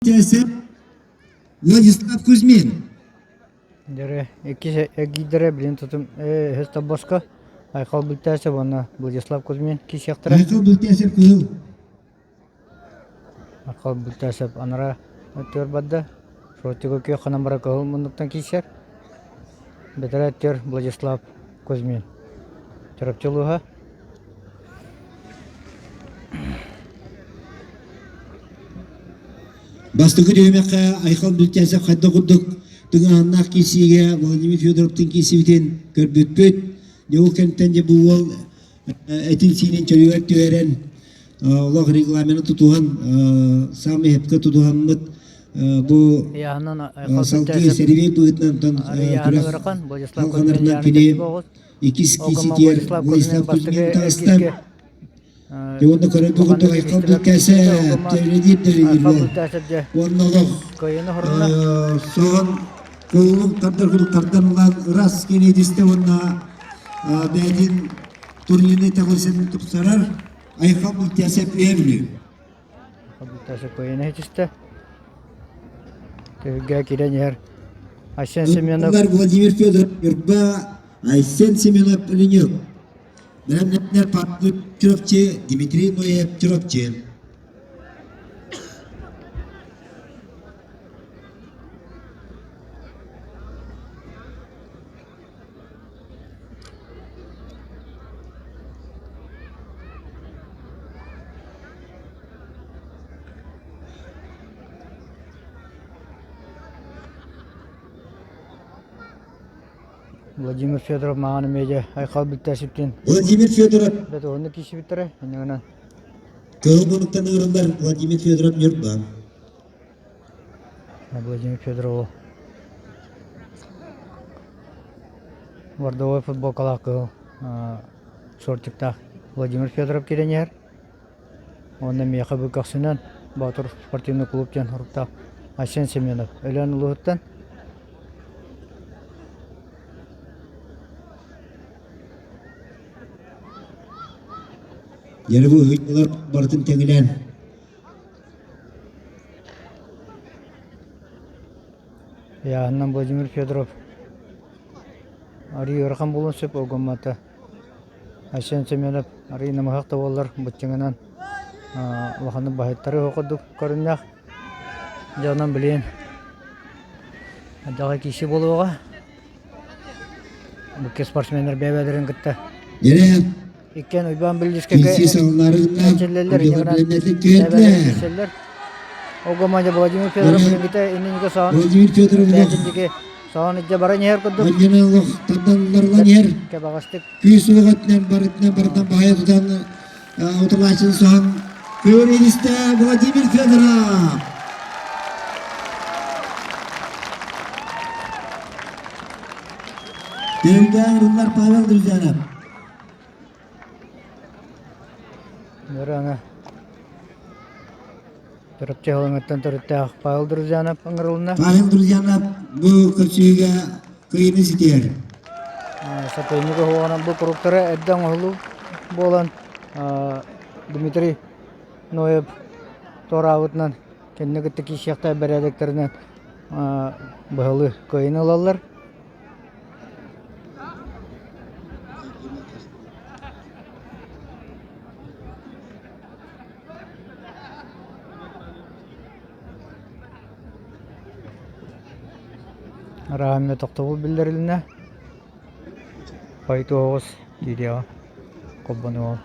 Тесеп Владислав Кузьмин. Дьэрэ иккис эргиирдэрэ билин тутум өһөс тоббоско Айхал Бүлтээсэп уонна Владислав Кузьмин киирсиэхтэрэ. Айхал Бүлтээсэп кыһыл. Айхал Бүлтээсэп анараа өттүгэр барда. Шортига күөх ханан бара кыһыл муннуктан киирсэр. Бэтэрээ өттүгэр Владислав Кузьмин. Чурапчы улууһа. Бастакы түһүмэххэ Айхал Бүлтээсэп хайдах курдук тыҥааһыннаах киирсиигэ Владимир Федоровтыын киирсибитин көрбүппүт. Дьэ ол кэмтэн дьэ бу уол этин-сиинин чөлүгэр түһэрэн, олох регламены тутуһан, саамай сөпкө тутуһаммыт бу салгыы сэрибиэй быһыытынан күрэх халҕанарынан кини иккис кииситигэр Владислав Кузьмин таҕыста. Дьэ уонна көрөргө курдук Айхал Бүлтээсэ тэбилэдиир тэбилиир уол. Уонна олох соһон кылылын тардар курдук тардан ылан ыраас киэниэтистэ уонна бэйэтин турнирнай таблицатын тупсарар Айхал Бүлтээсэп үһэ Бүлүү. Айхал Бүлтээсэп кыайыыны ситистэ. Түһүлгэ киирэн иһэр Айсен Семенов. Владимир Федоров Ньурба, Айсен Семенов Ленев. Бэлэмнэнэр Павел Чурапчы, Дмитрий Ноев Чурапчы. Владимир Федоров маҕан эмиэ айхал бүттээсиптин Владимир Федоров бетонну киирсибиттэрэ иннигинэн Кыһыл муннуктан ыҥырыллар Владимир Федоров Ньурба. Владимир Федоров бордовой футболкалаах кыһыл шортиктаах Владимир Федоров киирэн иһэр. Уонна миэхэ бу көхсүнэн Боотур спортивный клуб диэн суруктаах Айсен Семенов Өлөөн улууһуттан Дьэ бу ыһыктылар барытын тэҥилээн Ыйааһынынан Владимир Федоров арыый ыарахан буолуон сөп ол гыммата Айсен Семенов арыый намыһах да буоллар быччыҥынан улаханнык баһыйтарыы курдук көрүннэх. Дьэ онон билигин дьаҕай киирсии буолуоҕа. Бу спортсменнар бэйэ-бэйэлэрин кытта иккиэн Уйбаан Билдискэгэ эрчиллэллэр, киирсэллэр. Ол гомондьа Владимир Федоров билиҥҥитэ иннинэ соһон Владимир Федоров бэйэтин соһон илдьэ баран иһэр курдук. Анньан тарданнарылан иһэр. Кэбэҕэстик. Күүс уоҕатынан барытынан барытынан баһайа тутан утулааччыны соһон Көөр Владимир Федоров. Түһүлгэ ырыллар Павел Друзьянов. Ныраны Чурапчы Халыҥыттан төрүттээх Павел Друзьянов ыҥырылынна. Павел Друзьянов бу көрсүһүүгэ кыайыыны ситиһэр. Сатыынньык оһуоҕунан бу куруктара эрдэ оҥоһулуу буолан Дмитрий Ноев туораабытынан кэннэ кытта киирсиэхтээх бэрээдэктэринэн быһалыы кыайыыны ылаллар. Арааһа тохтобул биллэрилиннэ. Пайтоҕус киириэҕэ холбонуоҕа.